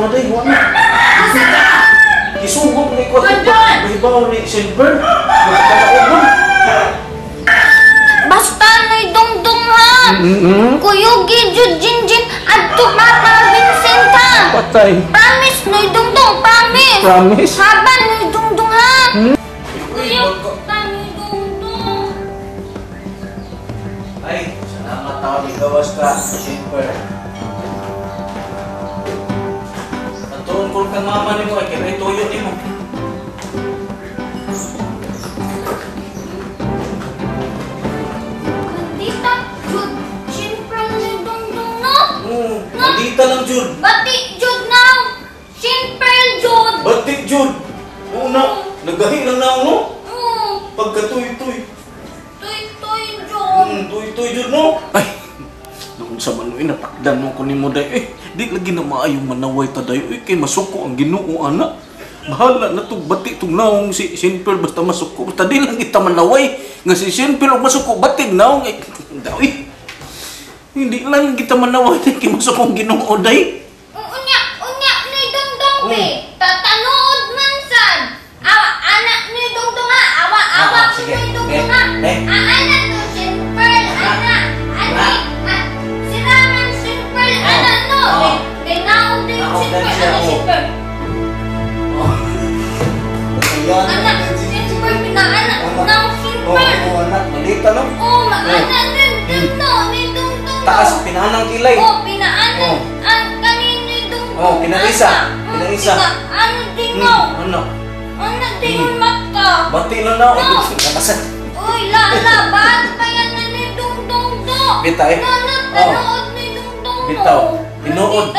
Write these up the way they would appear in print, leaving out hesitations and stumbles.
na day, wa na. Gisugot ni ko ato pahibaw ni Silver. Magkakauban. Basta Noy Dongdong ha. Kuyugi jud Jinjin adto Papa Vincent ha. Patay. Promise Noy Dongdong, promise. Promise. Haba Noy Dongdong ha. Kuyog ta Noy Dongdong. Ay, salamat tao ni gawas ka, Silver. Natuon ko kang mama nimo ay kay tuyo nimo. Maldita jud Shinpearl Noy Dongdong no? Maldita lang jud. Batik jud now. Shinpearl jud. Batik jud. Una, nagahi lang naong no? Pagkatuy-tuy. Tuy-tuy jud. Tuy-tuy jud no? Ay, noon sa manoy natakdan mo ko nimo day. Eh, di lagi na maayong manaway ta day. Eh, kay masuko ang Ginoo ana. Bahala na tong batik tong naong si Shinpearl basta masuko. Basta di lang kita manaway nga si Shinpearl og masuko batik naong eh, daw eh. Hindi lang kita manaway kay masuko ang Ginoo day. Unya, unya ni Dongdong be. Tatanood man sad. Awa anak ni Dongdong ha. Awa awa ko ni Dongdong ha. Anak to Shinpearl ana. Ani sira man Shinpearl ana no. Kay naong din Shinpearl ana Shinpearl. Anak Shinpearl pinaanak naong Shinpearl. Oo anak, malita no. Oo, anak din no ni Dongdong. Taas pinaanang kilay. Oo, pinaanak ang kanin ni Dongdong. Oo, pinaisa. Pinaisa. Ano din no? Ano? Ano din yung mata? Bati lang na. No. Uy, la, ba't pa yan na ni Dongdong do? Bita eh. Nanood ni Dongdong no. Bitaw. Tinuod.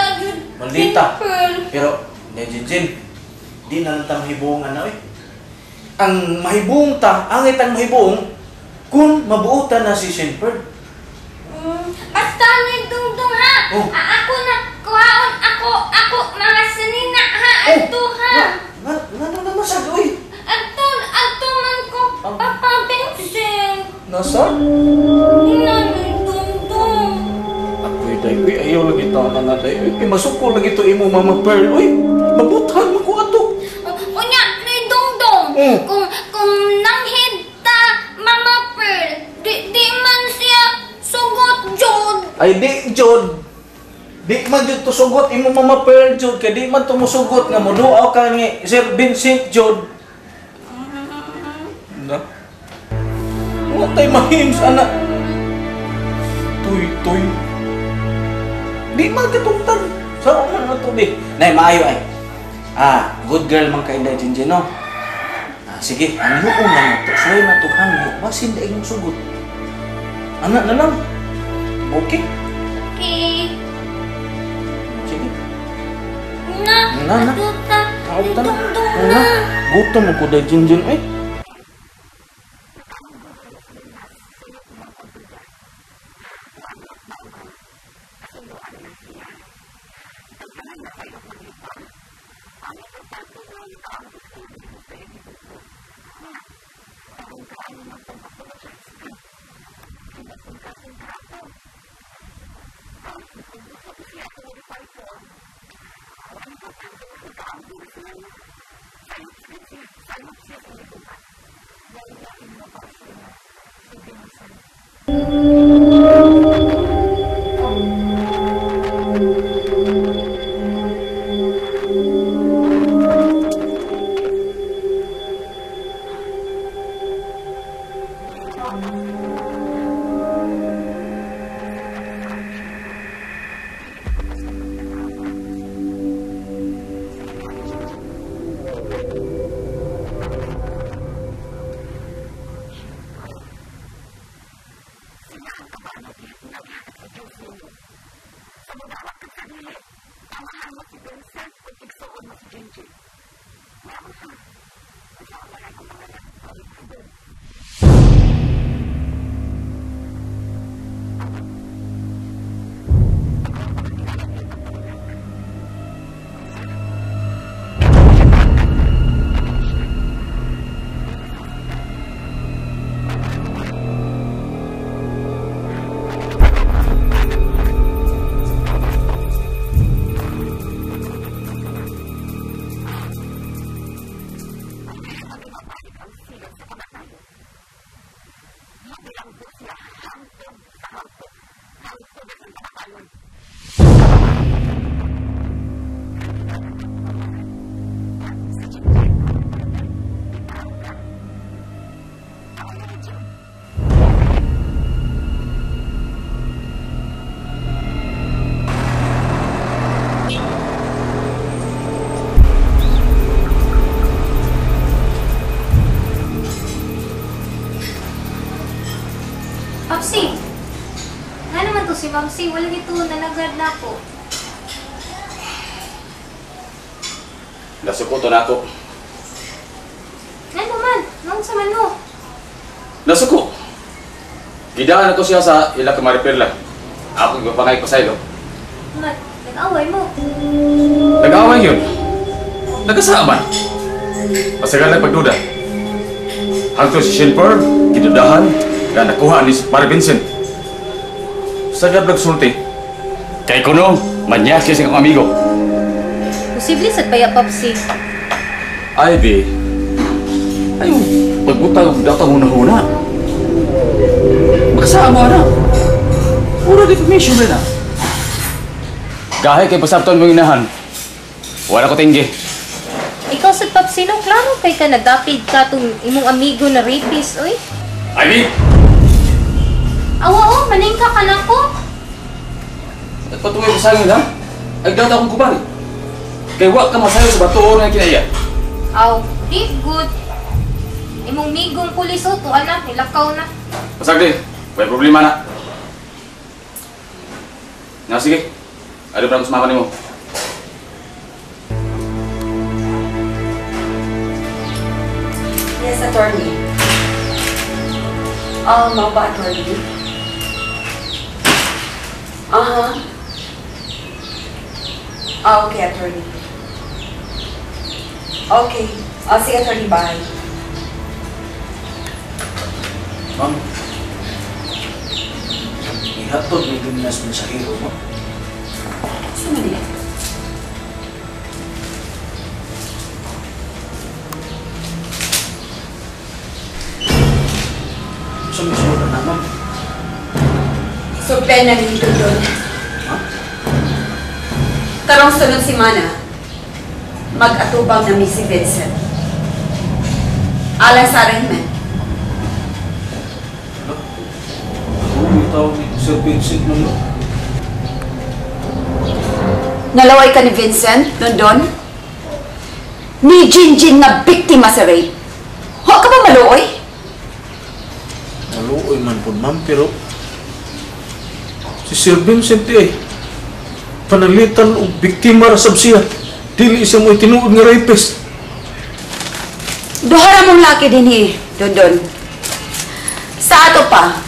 Maldita. Pero, Jinjin, di na lang ta mahibong ano eh. Ang mahibong ta, ang itang mahibong, kung mabuota na si Shinpearl. Basta ni Dongdong ha. Oh. Ako na, kuhaon ako, mga sinina ha, ato ha. Nga naman sa uy. Ato man ko, Papa Vincent. Nasa? Ina ni Dongdong. Ako'y day, uy, ayaw lagi tao na na day. Uy, masuko lagi to imo Mama Pearl, uy. Mabutan mo ko ato. Unya, ni Dongdong. Kung nanghid ta Mama Pearl, di man siya sugot jud. Ay, di jud. Di man jud to sugot imo Mama Pearl jud kay di man to musugot nga moduaw ka ni Sir Vincent jud. Na. Wa tay mahims ana. Tuy tuy. Di man katungtan. Sao man ato di. Nay maayo ay. Ah, good girl man kay Inday Jinjin no. Ah, sige, ang huon lang to. Suway na to hangyo. Basin da imong sugot. Ana na lang. Okay? Okay. Sige. Na, na, na. Na. Na. Gutom ko day Jinjin eh. Mamsi, wala gito nanagad na ako. Nasuko to na ako. Ano man? Nung sa man no? Nasuko. Gidaan ako siya sa ila ka Mariperla. Ako gipangay ko sa ilo. Man, nag-away mo. Nag-away yun. Nagkasama. Pasagal na pagduda. Hangtod si Shinper, kidudahan, na nakuha ni Pare Vincent. Sagad nagsulti. Kay kuno, manyaki siya kong amigo. Posible sad baya, Papsi. Ivy, ay, pagbutang datang huna-huna. Makasama na. Puro defamation na. Gahe kay pasabton mong inahan. Wala ko tinggi. Ikaw sad, Papsi, no? Klaro kay ka nagapid ka tong imong amigo na rapist, oy. Ivy! Awa, oh, maningka ka na ko. At patuloy ko sa akin, ha? Ay, data akong kubari. Kay wa ka masayo sa bato nga kinaya. Aw, di good. Imong migong pulis, oh, tuan na, nilakaw na. Pasagdi, may problema na. Na, sige. Ano ba ang sumama nimo? Yes, attorney. Mau ba, attorney? Uh-huh. Okay, attorney. Okay. Sige, attorney, bye. Ma'am, ihatod ni Gimnas mensahero mo. Saan man niya? Sa mismo na, ma'am. So, Ben, nandito doon. Karong sunod si Mana, mag-atubang na mi si Vincent. Alang sa arrangement. Ano tawag ni Sir Vincent, ma'am? Nalaway ka ni Vincent, Dondon? Ni Jinjin na biktima sa rape. Huwag ka ba maluoy? Maluoy man po, ma'am, pero si Sir Vincent eh, panalitan og biktima ra sab siya. Dili siya mo tinuod nga rapist. Duha ra mong laki dinhi, Dondon. Sa ato pa,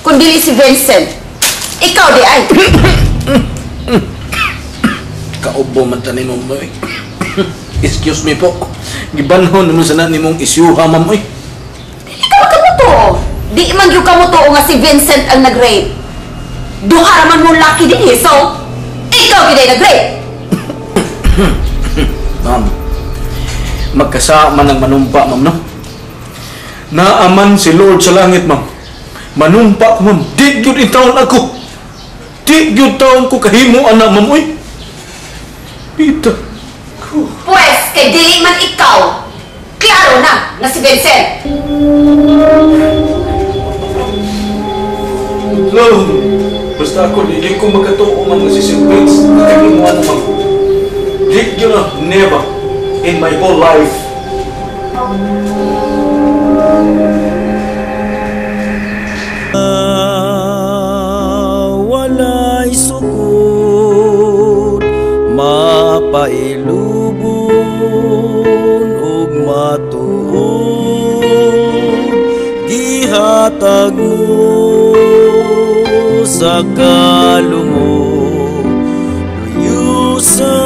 kung dili si Vincent, ikaw di ay. Kaubo man tanin mo, ma'am. Excuse me po. Gibanhon naman sana nimong isyuha, ma'am. Oy. Dili ka makamutuo. Di man gyud kamutuo nga si Vincent ang nag-rape. Duha ra man mong laki dinhi, so ikaw gid ay nag-rape. Ma'am, magkasama ng manumpa, ma'am, no? Naaman si Lord sa langit, ma'am. Manumpa ko, ma'am. Di gyud intawon ako. Di gyud taon ko kahimo, anak, ma'am, oy. Pita. Pwes, kay dili man ikaw, klaro na na si Vincent. Lord, basta ako, di ko makatuo, ma'am, nga si Sir Vince. Nakahimuan, ma'am. Di gyud na, never in my whole life. Walay sukod, mapailubon ug matuod, gihatag mo sa kalumok, luyo sa